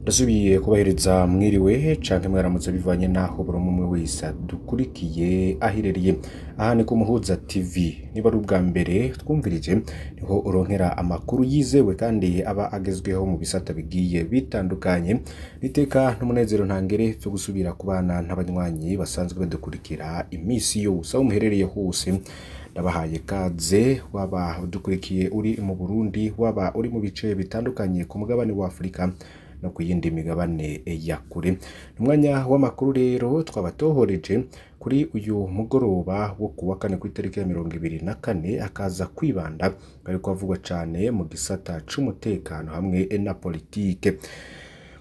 Ndasubiye kubahereza mwiriwe canke mwaramutse bivanye naho buri umwe wese adukurikiye aherereye. Aha ni ku Muhuza TV. Niba ari ubwa mbere twumvirije, niho uronkera amakuru yizewe kandi aba agezweho mu bisata bigiye bitandukanye. Niteka n'umunezero ntangere vyo gusubira kubana n'abanywanyi basanzwe badukurikira imisi yose aho muherereye hose. Ndabahaye kaze, waba udukurikiye uri mu Burundi, waba uri mu bice bitandukanye ku mugabane wa Afurika no ku yindi migabane ya kure. Umwanya w'amakuru rero twabatohoreje kuri uyu mugoroba wo kuwa kane ku itariki ya 24, akaza kwibanda ariko avugwa cane mu gisata c'umutekano hamwe na politike.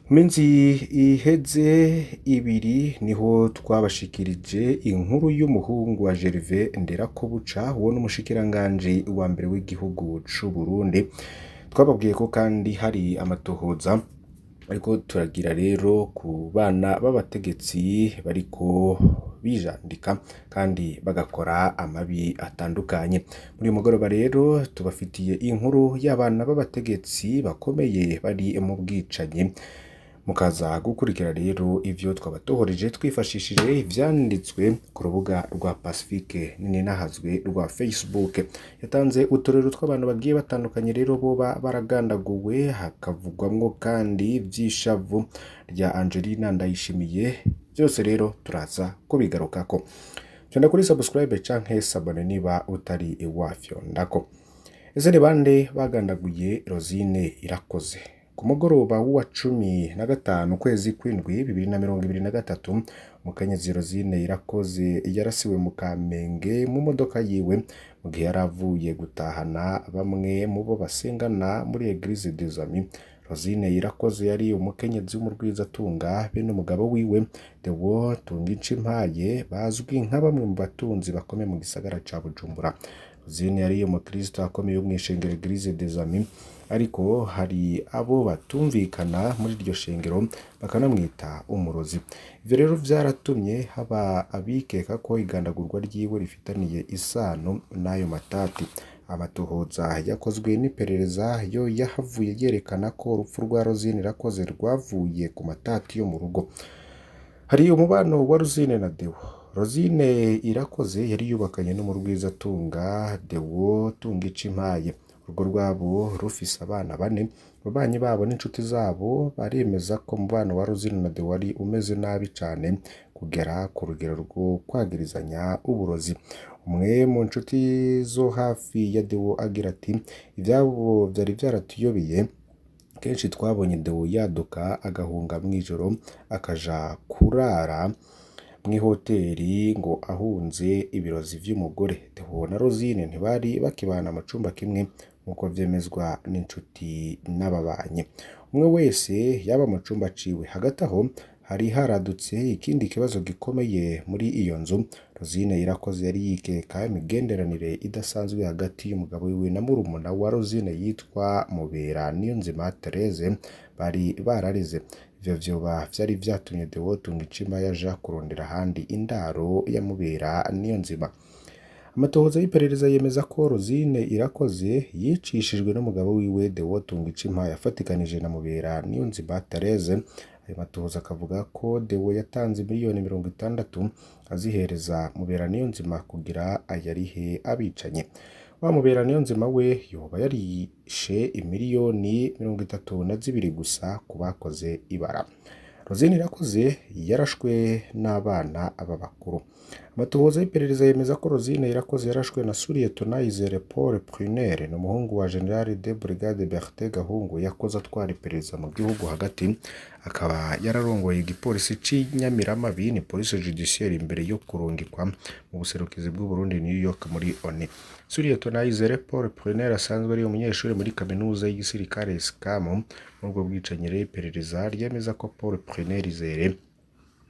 Mu minsi iheze ibiri niho twabashikirije inkuru y'umuhungu wa Gervais Nderakobuca, uwo n'umushikiranganji wa mbere w'igihugu c'u Burundi. Twababwiye ko kandi hari amatohoza ariko turagira rero ku bana b'abategetsi bariko bijandika kandi bagakora amabi atandukanye. Muri uyu mugoroba rero tubafitiye inkuru y'abana b'abategetsi bakomeye bari mu bwicanyi. Mukaza gukurikira rero ivyo twabatohoreje twifashishije ivyanditswe ku rubuga rwa Pacifique Nininahazwe rwa Facebook. Yatanze uturero tw'abantu bagiye batandukanye rero boba baragandaguwe, hakavugwamwo kandi vy'ishavu rya Angelina Ndayishimiye. Byose rero turaza kubigarukako. Fyonda kuri subscribe canke s'abonner niba utari wafyondako. Ese ni bande bagandaguye Rosine Irakoze? Ku mugoroba w'uwa 15 ukwezi kw'indwi 2023, umukenyezi Rosine Irakoze yarasiwe mu Kamenge mu modoka yiwe mu gihe yari avuye gutahana bamwe mu bo basengana muri Eglise des Amis. Rosine Irakoze yari umukenyezi w'umurwizatunga be n'umugabo wiwe Deo Tungincimpaye, bazwi nka bamwe mu batunzi bakomeye mu gisagara ca Bujumbura. Rosine yari umukristo akomeye wo mw'ishengero Eglise des Amis, ariko hari abo batumvikana muri iryo shengero bakanamwita umurozi. Ivyo rero vyaratumye haba abikeka ko igandagurwa ryiwe rifitaniye isano n'ayo matati. Amatohoza yakozwe n'iperereza yo yahavuye yerekana ko urupfu rwa Rosine Irakoze rwavuye ku matati yo mu rugo. Hari umubano wa Rosine na Deo. Rosine Irakoze yari yubakanye n'umurwizatunga Deo Tungicimpaye. Urugo rwabo rufise abana bane. Ababanyi babo n'inshuti zabo baremeza ko umubano wa Rosine na Deo wari umeze nabi cane kugera ku rugero rwo kwagirizanya uburozi. Umwe mu nshuti zo hafi ya Deo agira ati: "Ivyabo vyari vyaratuyobeye. Kenshi twabonye Deo yaduka agahunga mw'ijoro akaja kurara mw'ihoteri ngo ahunze ibirozi vy'umugore." Deo na Rosine ntibari bakibana mu cumba kimwe nk'uko vyemezwa n'inshuti n'ababanyi. Umwe wese yaba mu cumba ciwe. Hagati aho hari haradutse ikindi kibazo gikomeye muri iyo nzu. Rosine Irakoze yari yikeka imigenderanire idasanzwe hagati y'umugabo wiwe na murumuna wa Rosine yitwa Mubera Niyonzima Therese bari barareze. Ivyo vyoba vyari vyatumye Deo Tungicima yaja kurondera ahandi indaro ya Mubera Niyonzima. Amatohoza y'iperereza yemeza ko Rosine Irakoze yicishijwe n'umugabo wiwe Deo Tungicima yafatikanije na Mubera Niyonzima Therese. Ayo matohoza akavuga ko Deo yatanze miliyoni 60 azihereza Mubera Niyonzima kugira ayarihe abicanye. Wa Mubera Niyonzima we yoba yarishe imiliyoni 32 gusa ku bakoze ibara. Rosine Irakoze yarashwe n'abana b'abakuru. Amatohoza y'iperereza yemeza ko Rosine Irakoze yarashwe na Suriyetona Izere Paul Prunelle, ni umuhungu wa General de Brigade Bertin Gahungu yakoze atwara iperereza mu gihugu hagati, akaba yararongoye igipolisi c'Inyamiramabi, ni police judiciaire, imbere yo kurungikwa mu buserukizi bw'u Burundi New York muri ONU. Suriyetona Izere Paul Prunelle asanzwe ari umunyeshuri muri kaminuza y'igisirikare ISCAM. Muri ubwo bwicanyi rero iperereza ryemeza ko Paul Prunelle Izere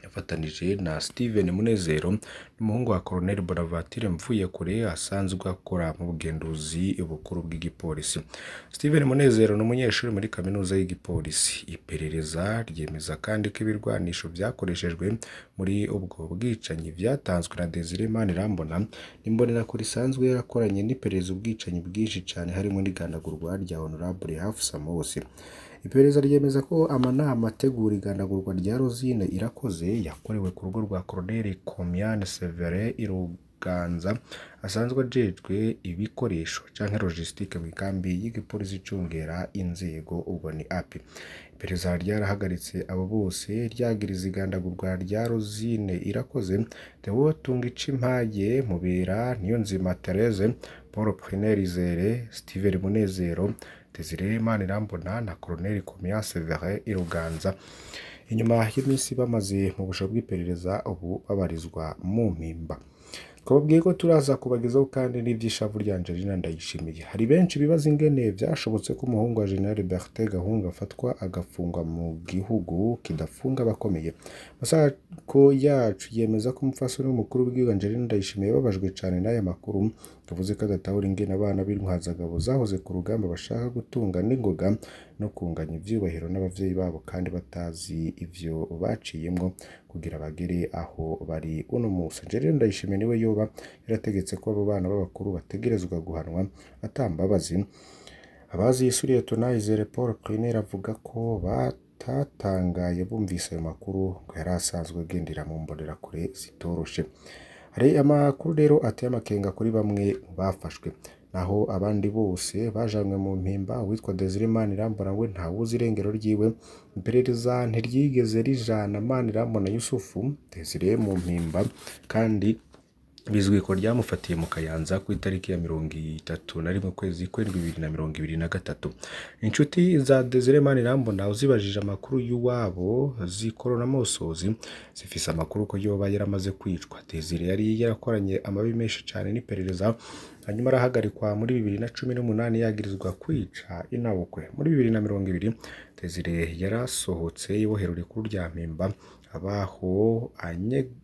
yafatanije na Steven Munezero, n'umuhungu wa Colonel Bonaventure Mvuyekure asanzwe akora mu bugenduzi bukuru bw'igipolisi. Steven Munezero ni umunyeshuri muri kaminuza y'igipolisi. Iperereza ryemeza kandi ko ibirwanisho vyakoreshejwe muri ubwo bwicanyi vyatanzwe na Desire Manirambona, n'imbonerakure isanzwe yarakoranye n'iperereza ubwicanyi bwinshi cane harimo n'igandagurwa rya Honorable Hafsa Mosi. Iperereza ryemeza ko amanama ategura igandagurwa rya Rosine Irakoze yakorewe ku rugo rwa Colonel Komiane Severin Iruganza asanzwe ajejwe ibikoresho canke logistique mw'ikambi y'igipolisi icungera inzego, ubwo ni API. Iperereza ryarahagaritse abo bose ryagiriza igandagurwa rya Rosine Irakoze, Theo Tungicimpaye, Mubera Niyonzima Therese, Paul Prunel Izere, Steven Munezero, Desire Manirambona na Colonel Komian Severin Iruganza. Inyuma y'iminsi bamaze mu busho bw'iperereza, ubu babarizwa mu Mpimba. Twababwiye ko turaza kubagezaho kandi n'ivy'ishavu rya Angelina Ndayishimiye. Hari benshi bibaza ingene vyashobotse ko umuhungu wa General Bertin Gahunga afatwa agafungwa mu gihugu kidafunga abakomeye. Masako yacu yemeza ko umupfasoni w'umukuru w'igihugu Angelina Ndayishimiye yababajwe cane n'aya makuru, yavuze ko adatahura ingene abana b'intwazangabo zahoze ku rugamba bashaka gutunga n'ingoga no kunganya ivyubahiro n'abavyeyi babo kandi batazi ivyo baciyemwo kugira bagere aho bari uno musi. Angelina Ndayishimiye niwe yoba yarategetse ko abo bana b'abakuru bategerezwa guhanwa ata mbabazi. Abazi Sous-Lieutenant Izere Paul Prunel avuga ko batatangaye bumvise ayo makuru, ngo yari asanzwe agendera mu mbonerakure zitoroshe. Hari amakuru rero ateye amakenga kuri bamwe mu bafashwe, naho abandi bose bajanywe mu Mpimba. Uwitwa Desire Manirambona we ntawuzi irengero ryiwe. Iperereza ntiryigeze rijana Manirambona Yusufu Desire mu Mpimba, kandi bizwi ko ryamufatiye mu Kayanza ku itariki ya 31 ukwezi kw'indwi 2023. Inshuti za Desire Manirambona uzibajije amakuru y'uwabo zikorona amosozi, zifise amakuru ko yoba yaramaze kwicwa. Desire yari yarakoranye amabi menshi cane n'iperereza, hanyuma arahagarikwa muri 2018 yagirizwa kwica inabukwe. Muri 2020 Desire yarasohotse ibohero rikuru rya Mpimba,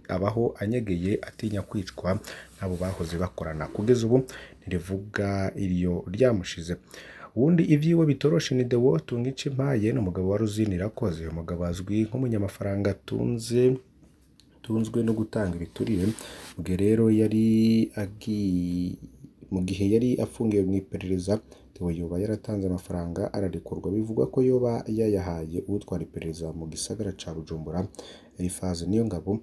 abaho anyegeye atinya kwicwa n'abo bahoze bakorana. Kugeza ubu ntirivuga iryo ryamushize. Uwundi ivyiwe bitoroshe ni Deo Tungicimpaye, n'umugabo wa Rosine Irakoze. Uyu mugabo azwi nk'umunyamafaranga atunzwe no gutanga ibiturire. Mu gihe rero mu gihe yari afungiwe mw'iperereza, Theo yoba yaratanze amafaranga ararekurwa. Bivugwa ko yoba yayahaye uwutwara iperereza mu gisagara ca Bujumbura, Eliphaz Niyongabo.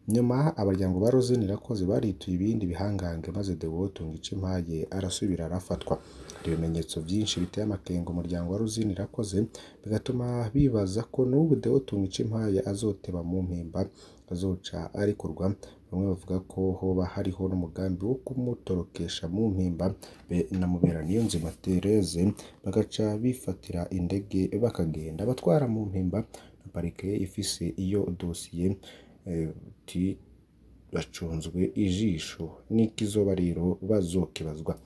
Nyuma abaryango ba Rosine Irakoze barituye ibindi bihangange, maze Deo Tungicimpaye arasubira arafatwa. Hari ibimenyetso vyinshi biteye amakenga umuryango wa Rosine Irakoze, bigatuma bibaza ko n'ubu Deo Tungicimpaye azoteba mu Mpimba, azoca arekurwa. Bamwe bavuga ko hoba hariho n'umugambi wo kumutorokesha mu Mpimba be na Mubera Niyonzima Therese, bagaca bifatira indege bakagenda. Abatwara mu Mpimba na parike ifise iyo dosiye bacunzwe ijisho, n'ikizoba rero bazokibazwa.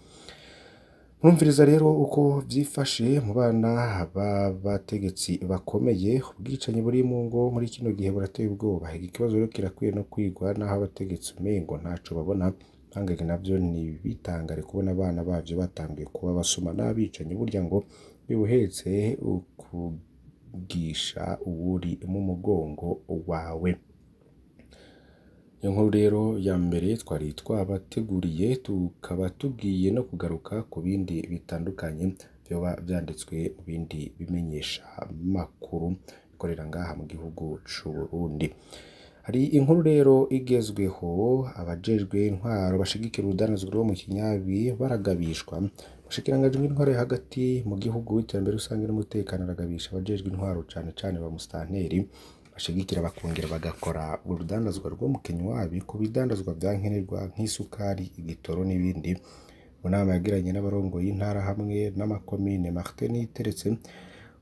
Mwumviriza rero uko vyifashe mu bana b'abategetsi bakomeye. Ubwicanyi buri mu ngo muri kino gihe burateye ubwoba. Iki kibazo rero kirakwiye no kwigwa, naho abategetsi umengo ntaco babona. Mpangage navyo ntibitangare kubona abana bavyo batanguye kuba abasuma n'abicanyi. Burya ngo bibuhetse ukugisha uwuri mu mugongo wawe. Iyo nkuru rero ya mbere twari twabateguriye, tukaba tugiye no kugaruka ku bindi bitandukanye vyoba vyanditswe mu bindi bimenyesha makuru bikorera ngaha mu gihugu c'u Burundi. Hari inkuru rero igezweho, abajejwe intwaro bashigikira urudandazwa rwo mu Kinyabi baragabishwa. Umushikiranganji w'intwaro yo hagati mu gihugu, w'iterambere rusange n'umutekano aragabisha abajejwe intwaro cane cane ba musitanteri bashigikira bakongera bagakora urudandazwa rwo mu Kinywabi ku bidandazwa vya nkenerwa nk'isukari, igitoro n'ibindi. Mu nama yagiranye n'abarongoye intara hamwe n'amakomine, Martin Niteretse,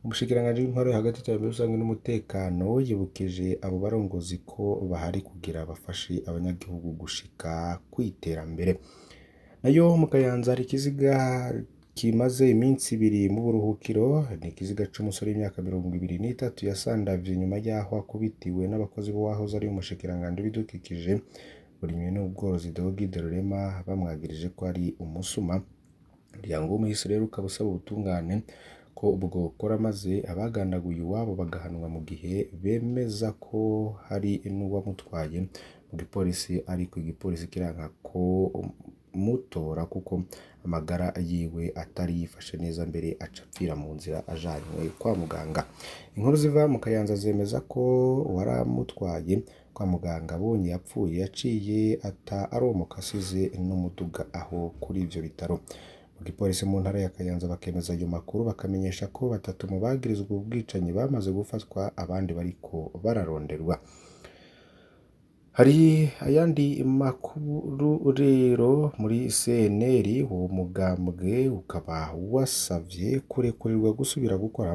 umushikiranganji w'intwaro yo hagati, iterambere rusange n'umutekano, yibukije abo barongozi ko bahari kugira bafashe abanyagihugu gushika kw'iterambere. Nayo mu Kayanza hari ikiziga kimaze iminsi ibiri mu buruhukiro. Ni ikiziga c'umusore w'imyaka 23 yasandavye nyuma y'aho akubitiwe n'abakozi b'uwahoze ari umushikiranganji w'ibidukikije, uburimyi n'ubworozi Deogide Rurema, bamwagirije ko ari umusuma. Umuryango w'umuhisi rero ukaba usaba ubutungane ko bwokora maze abagandaguye iwabo bagahanwa, mu gihe bemeza ko hari n'uwamutwaye mu gipolisi, ariko igipolisi kiranka ko kumutora kuko amagara yiwe atari yifashe neza, mbere aca apfira mu nzira ajanywe kwa muganga. Inkuru ziva mu Kayanza zemeza ko uwaramutwaye kwa muganga abonye yapfuye yaciye ata aromoka asize n'umuduga aho kuri ivyo bitaro. Mu gipolisi mu ntara ya Kayanza bakemeza ayo makuru, bakamenyesha ko batatu mu bagirizwa ubwicanyi bamaze gufatwa, abandi bariko bararonderwa. Hari ayandi makuru rero muri CNL, uwo mugambwe ukaba wasavye kurekurirwa gusubira gukora.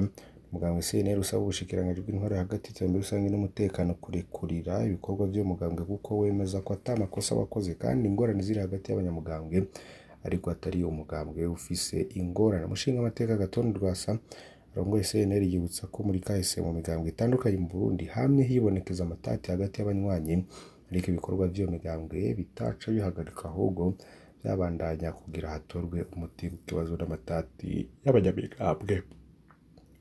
Umugambwe CNL usaba ubushikiranganji bw'intwaro hagati, iterambere rusange n'umutekano kurekurira ibikorwa vy'uwo mugambwe, kuko wemeza ko ata makosa wakoze kandi ingorane ziri hagati y'abanyamugambwe ariko atari umugambwe ufise ingorane. Umushingamateka Agathon Rwasa arongoye CNL yibutsa ko muri kahise mu migambwe itandukanye mu Burundi hamye hibonekeza amatati hagati y'abanywanyi, ariko ibikorwa vy'iyo migambwe bitaca bihagarika, ahubwo vyabandanya kugira hatorwe umuti ku kibazo n'amatati y'abanyamigambwe.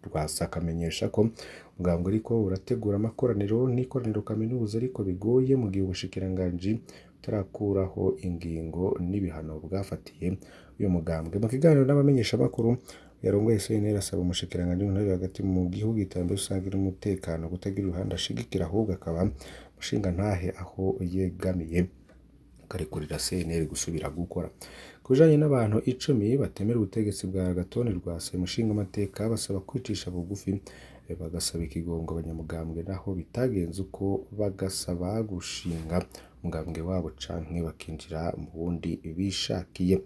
Rwasa akamenyesha ko umugambwe uriko urategura amakoraniro n'ikoraniro kaminuza, ariko bigoye mu gihe ubushikiranganji butarakuraho ingingo n'ibihano bwafatiye uyu mugambwe. Mu kiganiro n'abamenyeshamakuru, yarongoye CNL asaba umushikiranganji w'intwaro hagati mu gihugu, iterambere rusange n'umutekano kutagira uruhande ashigikira, ahubwo akaba umushingantahe aho yegamiye, akarekurira CNL gusubira gukora. Ku bijanye n'abantu 10 batemera ubutegetsi bwa Agathon Rwasa, umushingamateka basaba kwicisha bugufi bagasaba ikigongo abanyamugambwe, naho bitagenze uko bagasaba gushinga umugambwe wabo canke bakinjira mu wundi bishakiye.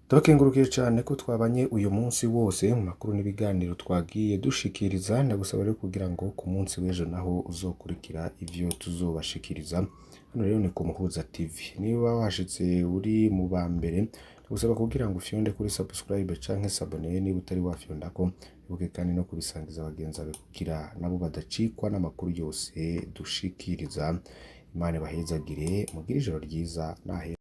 Ndabakengurukiye cane ko twabanye uyu munsi wose mu makuru n'ibiganiro twagiye dushikiriza. Ndagusaba rero kugira ngo ku munsi w'ejo naho uzokurikira ivyo tuzobashikiriza. Hano rero ni ku Muhuza TV. Niba washitse uri mu ba mbere, ndagusaba kugira ngo ufyonde kuri subscribe canke s'abonner niba utari wafyondako. Ibuke kandi no kubisangiza bagenzi bawe kugira nabo badacikwa n'amakuru yose dushikiriza. Imana ibahezagire, mugire ijoro ryiza nahe.